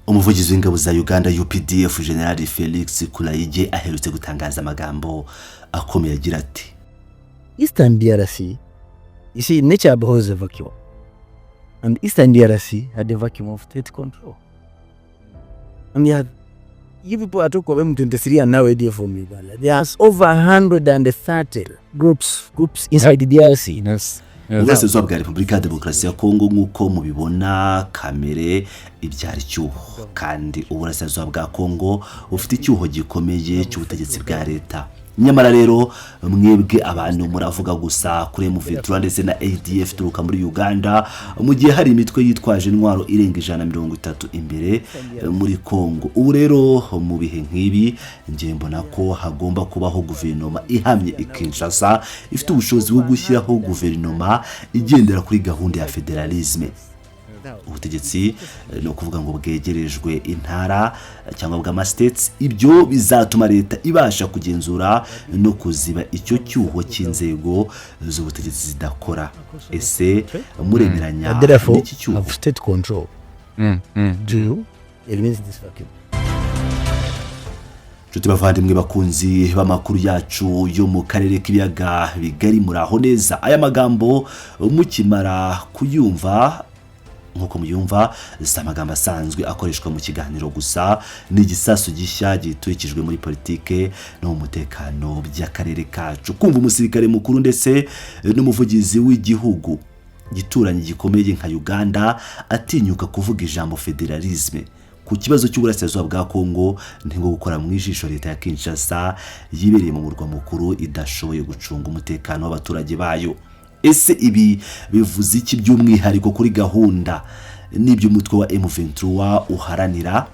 Umuvugizi w'ingabo za Uganda UPDF, General Felix Kulayigye, aherutse gutangaza amagambo akomeye agira ati: Eastern DRC, you see, nature abhors a vacuum. And Eastern DRC had a vacuum of state control. And you people are talking about M23 and now ADF from Uganda. There's over 130 groups inside the DRC. Yes. Uburasirazuba bwa Repubulika ya Demokarasi ya Kongo, nk'uko mubibona, kamere ibyara icyuho, kandi uburasirazuba bwa Kongo bufite icyuho gikomeye cy'ubutegetsi bwa leta. Nyamara rero mwebwe abantu muravuga gusa kuri M23 ndetse na ADF ituruka muri Uganda, mu gihe hari imitwe yitwaje intwaro irenga 130 imbere muri Kongo. Ubu rero mu bihe nk'ibi, njye mbona ko hagomba kubaho guverinoma ihamye i Kinshasa, ifite ubushobozi bwo gushyiraho guverinoma igendera kuri gahunda ya fédéralisme. Ubutegetsi ni ukuvuga ngo bwegerejwe intara cyangwa bw'ama states. Ibyo bizatuma leta ibasha kugenzura no kuziba icyo cyuho cy'inzego z'ubutegetsi zidakora. Ese muremeranya And therefore, n'iki cyuho? have state control to eliminate this vacuum. Inshuti bavandimwe, bakunzi b'amakuru yacu yo mu karere k'Ibiyaga Bigari, muraho neza. Aya magambo mukimara kuyumva, nk'uko muyumva, si amagambo asanzwe akoreshwa mu kiganiro gusa, ni igisasu gishya giturikijwe muri politike no mu mutekano by'akarere kacu. Kumva umusirikare mukuru ndetse n'umuvugizi w'igihugu gituranyi gikomeye nka Uganda atinyuka kuvuga ijambo fédéralisme ku kibazo cy'uburasirazuba bwa Kongo, ni nko gukora mu ijisho leta ya Kinshasa yibereye mu murwa mukuru idashoboye gucunga umutekano w'abaturage bayo. Ese ibi bivuze iki by'umwihariko kuri gahunda n'iby'umutwe wa M23 uharanira?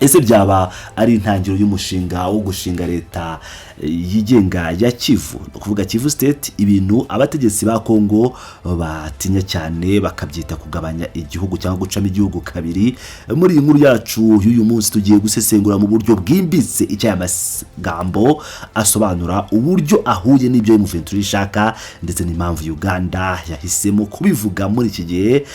Ese byaba ari intangiriro y'umushinga wo gushinga leta yigenga ya Kivu, ni ukuvuga Kivu State, ibintu abategetsi ba Kongo batinya cyane, bakabyita kugabanya igihugu cyangwa gucamo igihugu kabiri? Muri iyi nkuru yacu y'uyu munsi tugiye gusesengura mu buryo bwimbitse icyo aya magambo asobanura, uburyo ahuye n'ibyo M23 ishaka, ndetse n'impamvu Uganda yahisemo kubivuga muri iki gihe.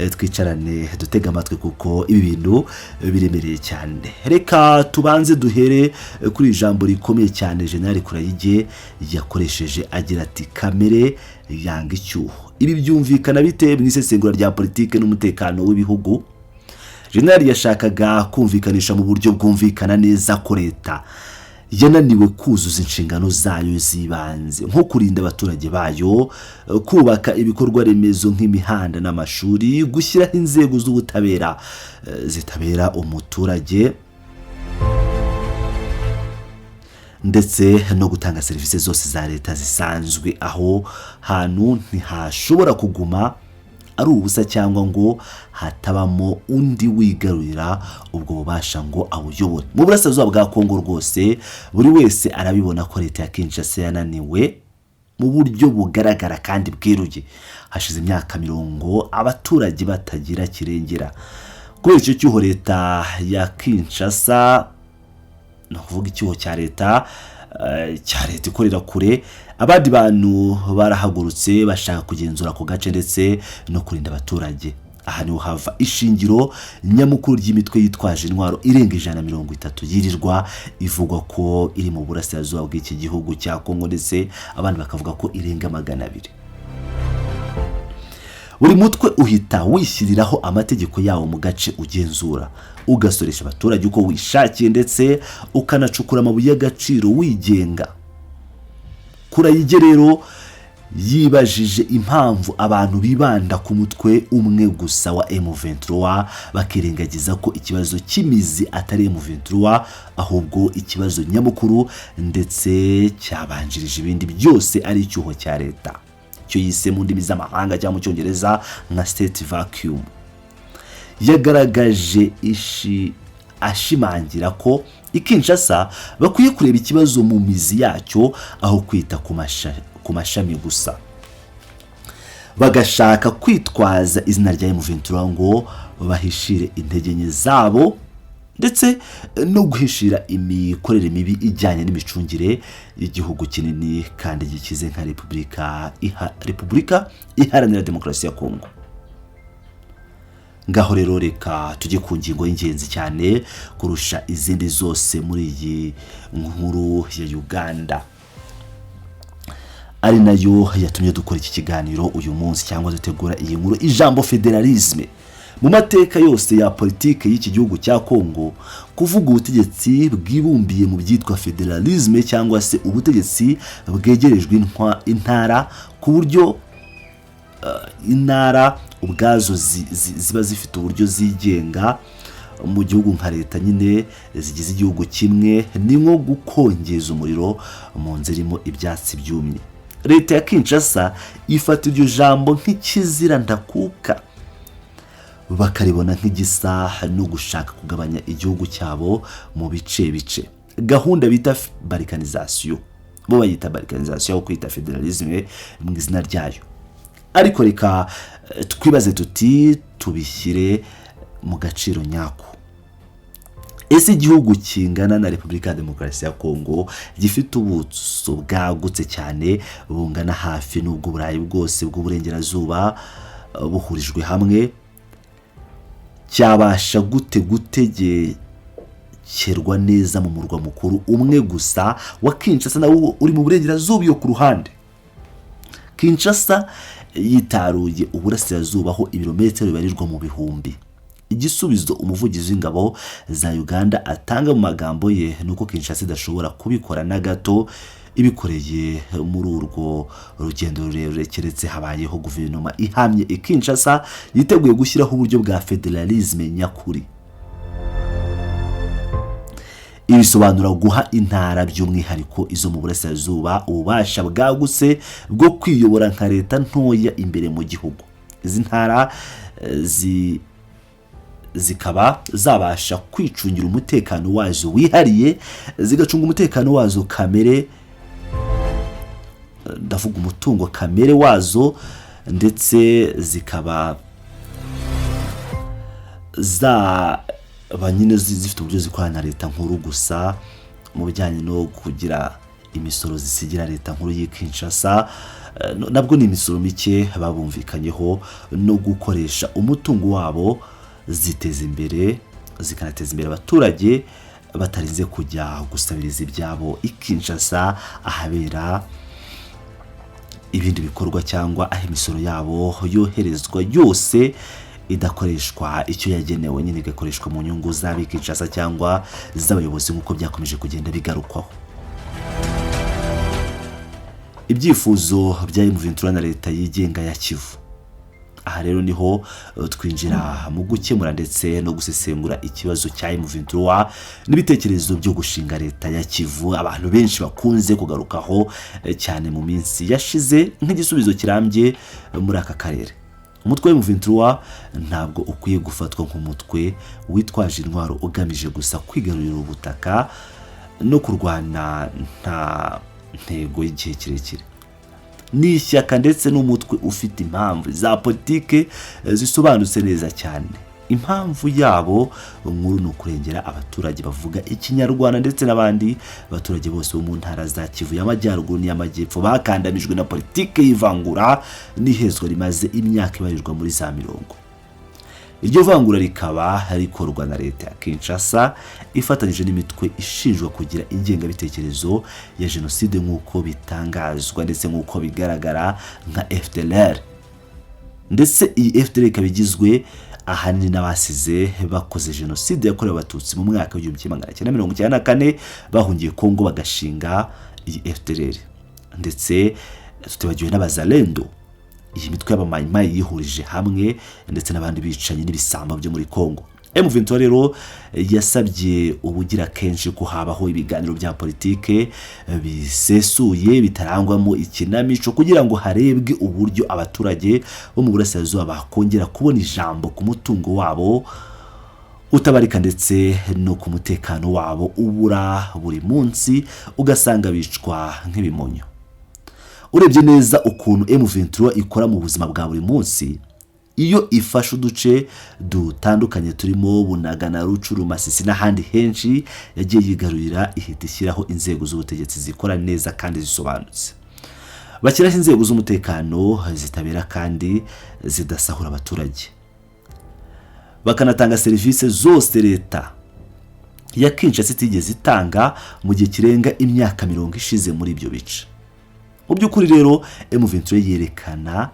Twicarane dutege amatwi kuko ibi bintu biremereye cyane. Reka tubanze duhere kuri ijambo rikomeye cyane General Kulayigye yakoresheje agira ati: "Kamere yanga icyuho." Ibi byumvikana bite mu isesengura rya politiki n'umutekano w'ibihugu? General yashakaga kumvikanisha mu buryo bwumvikana neza ko leta yananiwe kuzuza inshingano zayo z'ibanze, nko kurinda abaturage bayo, kubaka ibikorwa remezo nk'imihanda n'amashuri, gushyiraho inzego z'ubutabera zitabera umuturage, ndetse no gutanga serivisi zose za leta zisanzwe. Aho hantu ntihashobora kuguma ari ubusa cyangwa ngo hatabamo undi wigarurira ubwo bubasha ngo awuyobore. Mu burasirazuba bwa Kongo rwose buri wese arabibona ko leta ya Kinshasa yananiwe mu buryo bugaragara kandi bweruye. Hashize imyaka 40 abaturage batagira kirengera kubera icyo cyuho leta ya Kinshasa, ni ukuvuga icyuho cya leta cya leta ikorera kure. Abandi bantu barahagurutse bashaka kugenzura ako gace ndetse no kurinda abaturage. Aha niho hava ishingiro nyamukuru ry'imitwe yitwaje intwaro irenga 130 yirirwa ivugwa ko iri mu burasirazuba bw'iki gihugu cya Kongo, ndetse abandi bakavuga ko irenga 200. Buri mutwe uhita wishyiriraho amategeko yawo mu gace ugenzura, ugasoresha abaturage uko wishakiye, ndetse ukanacukura amabuye y'agaciro wigenga. Kulayigye rero yibajije impamvu abantu bibanda ku mutwe umwe gusa wa M23, bakirengagiza ko ikibazo cy'imizi atari M23, ahubwo ikibazo nyamukuru ndetse cyabanjirije ibindi byose ari icyuho cya leta, icyo yise mu ndimi z'amahanga cyangwa mu Cyongereza nka state vacuum. Yagaragaje ishi ashimangira ko i Kinshasa bakwiye kureba ikibazo mu mizi yacyo aho kwita ku mashami gusa, bagashaka kwitwaza izina rya M23 ngo bahishire intege nke zabo ndetse no guhishira imikorere mibi ijyanye n'imicungire y'igihugu kinini kandi gikize nka Repubulika Iharanira Demokarasi ya Kongo. Ngaho rero reka tujye ku ngingo y'ingenzi cyane kurusha izindi zose muri iyi nkuru ya Uganda, ari nayo yatumye dukora iki kiganiro uyu munsi cyangwa dutegura iyi nkuru. Ijambo fédéralisme mu mateka yose ya politike y'iki gihugu cya Kongo, kuvuga ubutegetsi bwibumbiye mu byitwa fédéralisme cyangwa se ubutegetsi bwegerejwe intara, ku buryo intara ubwazo ziba zifite uburyo zigenga mu gihugu nka leta nyine zigize igihugu kimwe, ni nko gukongeza umuriro mu nzu irimo ibyatsi byumye. Leta ya Kinshasa ifata iryo jambo nk'ikizira ndakuka, bakaribona nk'igisa no gushaka kugabanya igihugu cyabo mu bice bice, gahunda bita balkanisation. Bo bayita balkanisation aho kwita fédéralisme mu izina ryayo. Ariko reka twibaze tuti: tubishyire mu gaciro nyako, ese igihugu kingana na Repubulika ya Demokarasi ya Kongo, gifite ubuso bwagutse cyane bungana hafi n'ubw'Uburayi bwose bw'uburengerazuba buhurijwe hamwe, cyabasha gute gutegekerwa neza mu murwa mukuru umwe gusa wa Kinshasa, nawo uri mu burengerazuba iyo ku ruhande? Kinshasa yitaruye uburasirazuba aho ibirometero bibarirwa mu bihumbi. Igisubizo umuvugizi w'ingabo za Uganda atanga mu magambo ye ni uko Kinshasa idashobora kubikora na gato ibikoreye muri urwo rugendo rurerure, keretse habayeho guverinoma ihamye i Kinshasa yiteguye gushyiraho uburyo bwa fédéralisme nyakuri. Ibi bisobanura guha intara, by'umwihariko izo mu burasirazuba, ububasha bwagutse bwo kwiyobora nka leta ntoya imbere mu gihugu. Izi ntara zikaba zabasha kwicungira umutekano wazo wihariye, zigacunga umutekano wazo kamere, ndavuga umutungo kamere wazo, ndetse zikaba zaba nyine zifite uburyo zikorana na leta nkuru gusa mu bijyanye no kugira imisoro zisigira leta nkuru y'i Kinshasa. Nabwo ni imisoro mike babumvikanyeho, no gukoresha umutungo wabo ziteza imbere, zikanateza imbere abaturage, batarinze kujya gusabiriza ibyabo i Kinshasa ahabera ibindi bikorwa, cyangwa aho imisoro yabo yoherezwa yose idakoreshwa icyo yagenewe nyine, igakoreshwa mu nyungu z'ab'i Kinshasa cyangwa z'abayobozi, nk'uko byakomeje kugenda bigarukwaho. Ibyifuzo bya M23 na leta yigenga ya Kivu. Aha rero niho twinjira mu gukemura ndetse no gusesengura ikibazo cya M23 n'ibitekerezo byo gushinga leta ya Kivu, abantu benshi bakunze kugarukaho cyane mu minsi yashize nk'igisubizo kirambye muri aka karere. Umutwe wa M23 ntabwo ukwiye gufatwa nk'umutwe witwaje intwaro ugamije gusa kwigarurira ubutaka no kurwana nta ntego y'igihe kirekire. Ni ishyaka ndetse n'umutwe ufite impamvu za politike zisobanutse neza cyane. Impamvu yabo nkuru ni ukurengera abaturage bavuga Ikinyarwanda ndetse n'abandi baturage bose bo mu ntara za Kivu y'Amajyaruguru n'iy'Amajyepfo bakandamijwe na politike y'ivangura n'ihezwa rimaze imyaka ibarirwa muri za mirongo. Iryo vangura rikaba rikorwa na leta ya Kinshasa ifatanyije n'imitwe ishinjwa kugira ingengabitekerezo ya jenoside, nk'uko bitangazwa ndetse nk'uko bigaragara, nka FDLR. Ndetse iyi FDLR ikaba igizwe ahanini n'abasize bakoze jenoside yakorewe Abatutsi mu mwaka w'1994, bahungiye Kongo bagashinga iyi FDLR, ndetse tutibagiwe n'Abazalendo, iyi mitwe y'Abamayimayi yihurije hamwe, ndetse n'abandi bicanyi n'ibisambo byo muri Kongo. M23 rero yasabye ubugira kenshi ko habaho ibiganiro bya politike bisesuye, bitarangwamo ikinamico, kugira ngo harebwe uburyo abaturage bo mu burasirazuba bakongera kubona ijambo ku mutungo wabo utabarika ndetse no ku mutekano wabo ubura buri munsi, ugasanga bicwa nk'ibimonyo. Urebye neza ukuntu M23 ikora mu buzima bwa buri munsi, iyo ifashe uduce dutandukanye turimo Bunagana, Rutshuru, Masisi n'ahandi henshi yagiye yigarurira, ihita ishyiraho inzego z'ubutegetsi zikora neza kandi zisobanutse. Bashyiraho inzego z'umutekano zitabera kandi zidasahura abaturage. Bakanatanga serivisi zose leta ya Kinshasa itigeze itanga mu gihe kirenga imyaka 40 ishize muri ibyo bice. Mu by'ukuri rero, M23 yerekana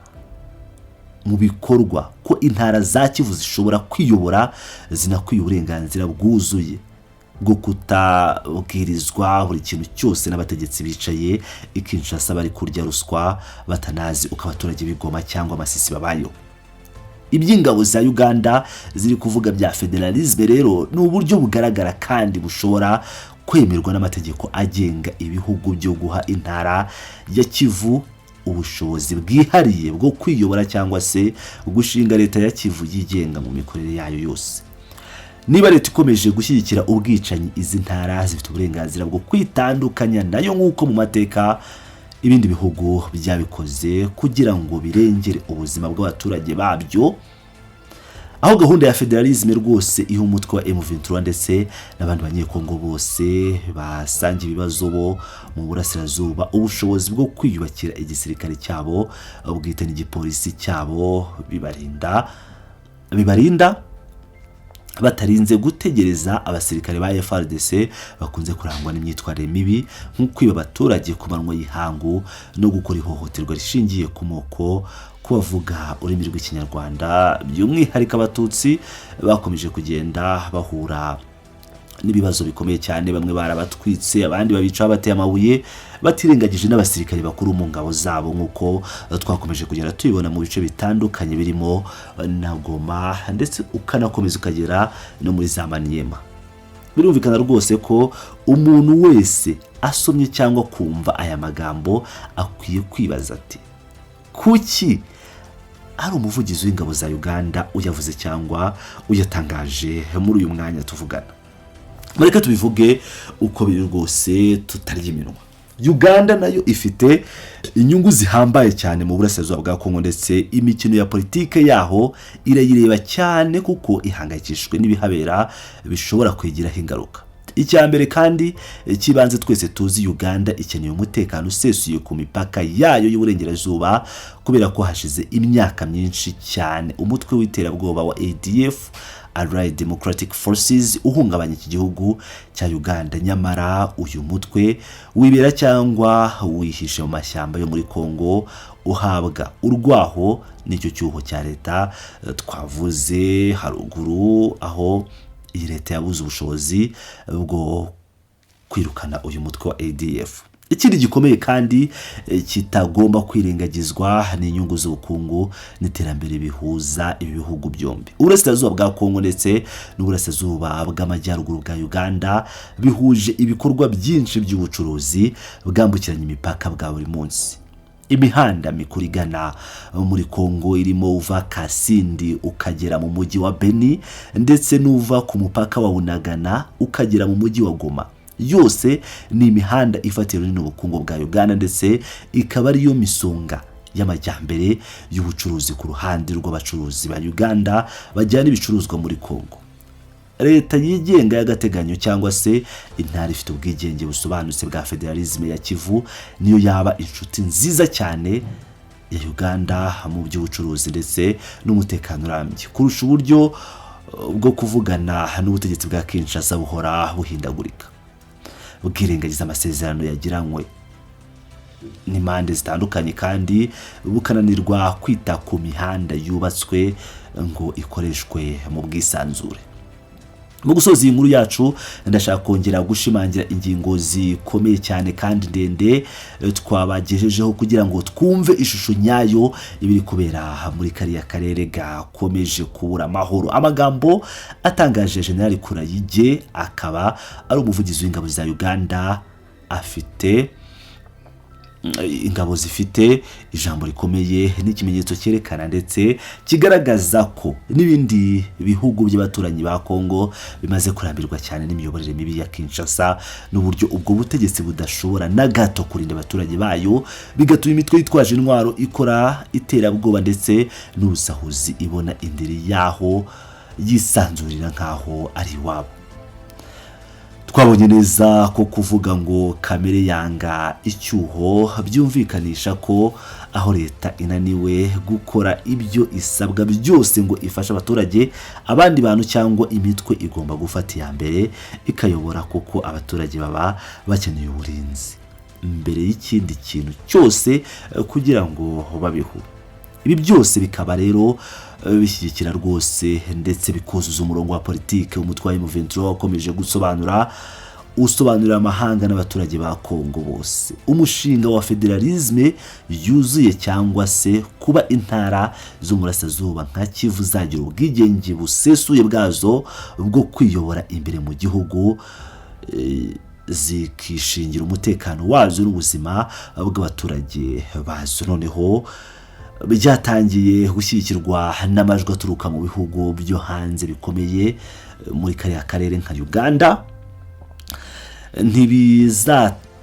mu bikorwa ko intara za Kivu zishobora kwiyobora, zinakwiye uburenganzira bwuzuye bwo kutabwirizwa buri kintu cyose n'abategetsi bicaye i Kinshasa bari kurya ruswa, batanazi uko abaturage b'i Goma cyangwa Masisi babayeho. Iby'ingabo za Uganda ziri kuvuga bya fédéralisme rero ni uburyo bugaragara kandi bushobora kwemerwa n'amategeko agenga ibihugu byo guha intara ya Kivu ubushobozi bwihariye bwo kwiyobora cyangwa se gushinga leta ya Kivu yigenga mu mikorere yayo yose. Niba leta ikomeje gushyigikira ubwicanyi, izi ntara zifite uburenganzira bwo kwitandukanya nayo, nk'uko mu mateka ibindi bihugu byabikoze kugira ngo birengere ubuzima bw'abaturage babyo. Aho gahunda ya fédéralisme rwose iha umutwe wa M23 ndetse n'abandi Banyekongo bose basangiye ibibazo bo mu burasirazuba ubushobozi bwo kwiyubakira igisirikare cyabo bwite n'igipolisi cyabo bibarinda batarinze gutegereza abasirikare ba FARDC bakunze kurangwa n'imyitwarire mibi, nko kwiba abaturage ku manywa y'ihangu no gukora ihohoterwa rishingiye ku moko ku bavuga ururimi rw'Ikinyarwanda, by'umwihariko Abatutsi bakomeje kugenda bahura n'ibibazo bikomeye cyane. Bamwe barabatwitse, abandi babica bateye amabuye, batirengagije n'abasirikare bakuru mu ngabo zabo, nk'uko twakomeje kugenda tubibona mu bice bitandukanye birimo na Goma, ndetse ukanakomeza ukagera no muri za Maniema. Birumvikana rwose ko umuntu wese asomye cyangwa kumva aya magambo akwiye kwibaza ati: "Kuki ari umuvugizi w'ingabo za Uganda uyavuze cyangwa uyatangaje muri uyu mwanya tuvugana?" Mureke tubivuge uko biri rwose, tutarya iminwa. Uganda nayo ifite inyungu zihambaye cyane mu burasirazuba bwa Kongo, ndetse imikino ya politike yaho irayireba cyane, kuko ihangayikishijwe n'ibihabera bishobora kwigiraho ingaruka. Icya mbere kandi cy'ibanze twese tuzi, Uganda ikeneye umutekano usesuye ku mipaka yayo y'uburengerazuba, kubera ko hashize imyaka myinshi cyane umutwe w'iterabwoba wa ADF, Allied Democratic Forces, uhungabanya iki gihugu cya Uganda. Nyamara uyu mutwe wibera cyangwa wihishe mu mashyamba yo muri Congo, uhabwa urwaho n'icyo cyuho cya leta twavuze haruguru, aho iyi leta yabuze ubushobozi bwo kwirukana uyu mutwe wa ADF. Ikindi gikomeye kandi kitagomba kwirengagizwa ni inyungu z'ubukungu n'iterambere bihuza ibi bihugu byombi. Uburasirazuba bwa Kongo ndetse n'uburasirazuba bw'amajyaruguru bwa Uganda bihuje ibikorwa byinshi by'ubucuruzi bwambukiranya imipaka bwa buri munsi. Imihanda mikuru igana muri Kongo, irimo uva Kasindi ukagera mu mujyi wa Beni, ndetse n'uva ku mupaka wa Bunagana ukagera mu mujyi wa Goma, yose ni imihanda ifatiye runini ubukungu bwa Uganda, ndetse ikaba ariyo misonga y'amajyambere y'ubucuruzi ku ruhande rw'abacuruzi ba Uganda bajyana ibicuruzwa muri Kongo. Leta yigenga y'agateganyo cyangwa se intara ifite ubwigenge busobanutse bwa fédéralisme ya Kivu niyo yaba inshuti nziza cyane ya Uganda mu by'ubucuruzi ndetse n'umutekano urambye, kurusha uburyo bwo kuvugana n'ubutegetsi bwa Kinshasa buhora buhindagurika, bwirengagiza amasezerano yagiranywe n'impande zitandukanye, kandi bukananirwa kwita ku mihanda yubatswe ngo ikoreshwe mu bwisanzure. Mu gusoza iyi nkuru yacu, ndashaka kongera gushimangira ingingo zikomeye cyane kandi ndende twabagejejeho kugira ngo twumve ishusho nyayo ibiri kubera muri kariya karere gakomeje kubura amahoro. Amagambo atangaje General Kurayige, akaba ari umuvugizi w'ingabo za Uganda, afite ingabo zifite ijambo rikomeye, n'ikimenyetso cyerekana ndetse kigaragaza ko n'ibindi bihugu by'abaturanyi ba Kongo bimaze kurambirwa cyane n'imiyoborere mibi ya Kinshasa n'uburyo ubwo butegetsi budashobora na gato kurinda abaturage bayo, bigatuma imitwe yitwaje intwaro ikora iterabwoba ndetse n'ubusahuzi ibona indiri yaho yisanzurira nk'aho ari iwabo. Twabonye neza ko kuvuga ngo kamere yanga icyuho byumvikanisha ko aho leta inaniwe gukora ibyo isabwa byose ngo ifashe abaturage, abandi bantu cyangwa imitwe igomba gufata iya mbere ikayobora, kuko abaturage baba bakeneye uburinzi mbere y'ikindi kintu cyose kugira ngo babeho. Ibi byose bikaba rero bishyigikira rwose ndetse bikuzuza umurongo wa politiki umutwe wa M23 wakomeje gusobanura, usobanurira amahanga n'abaturage ba Kongo bose umushinga wa fédéralisme yuzuye, cyangwa se kuba intara z'umurasirazuba nka Kivu zagira ubwigenge busesuye bwazo bwo kwiyobora imbere mu gihugu, zikishingira umutekano wazo n'ubuzima bw'abaturage bazo. Noneho byatangiye gushyigikirwa n'amajwi aturuka mu bihugu byo hanze bikomeye muri kariya karere nka Uganda.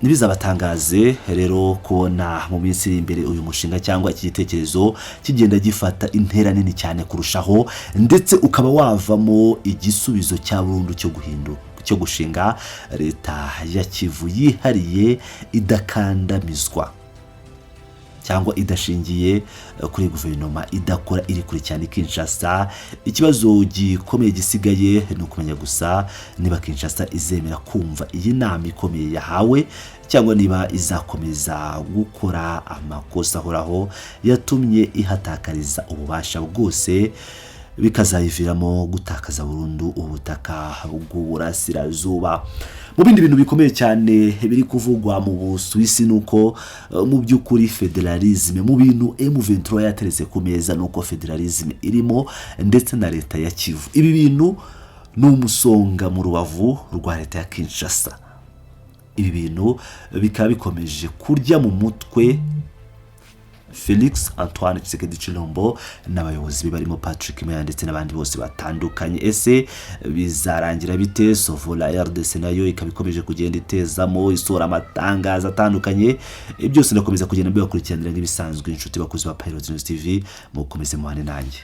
Ntibizabatangaze rero kubona mu minsi iri imbere uyu mushinga cyangwa iki gitekerezo kigenda gifata intera nini cyane kurushaho, ndetse ukaba wavamo igisubizo cya burundu cyo guhinduka, cyo gushinga leta ya Kivu yihariye, idakandamizwa cyangwa idashingiye kuri guverinoma idakora iri kure cyane Kinshasa. Ikibazo gikomeye gisigaye ni ukumenya gusa niba Kinshasa izemera kumva iyi nama ikomeye yahawe, cyangwa niba izakomeza gukora amakosa ahoraho yatumye ihatakariza ububasha bwose, bikazayiviramo gutakaza burundu ubutaka bw'uburasirazuba. Mu bindi bintu bikomeye cyane biri kuvugwa mu Busuwisi ni uko mu by'ukuri fédéralisme, mu bintu M23 yateretse ku meza, ni uko fédéralisme irimo ndetse na leta ya Kivu. Ibi bintu ni umusonga mu rubavu rwa leta ya Kinshasa. Ibi bintu bikaba bikomeje kurya mu mutwe Felix Antoine Tshisekedi Tshilombo n'abayobozi be barimo Patrick Muyaya ndetse n'abandi bose batandukanye. Ese bizarangira bite? Sovola RDC nayo ikaba ikomeje kugenda itezamo, isohora amatangazo atandukanye. Byose ndakomeza kugenda mbibakurikiranira nk'ibisanzwe. Inshuti bakozi ba Pilot News TV, mukomeze muhane nanjye.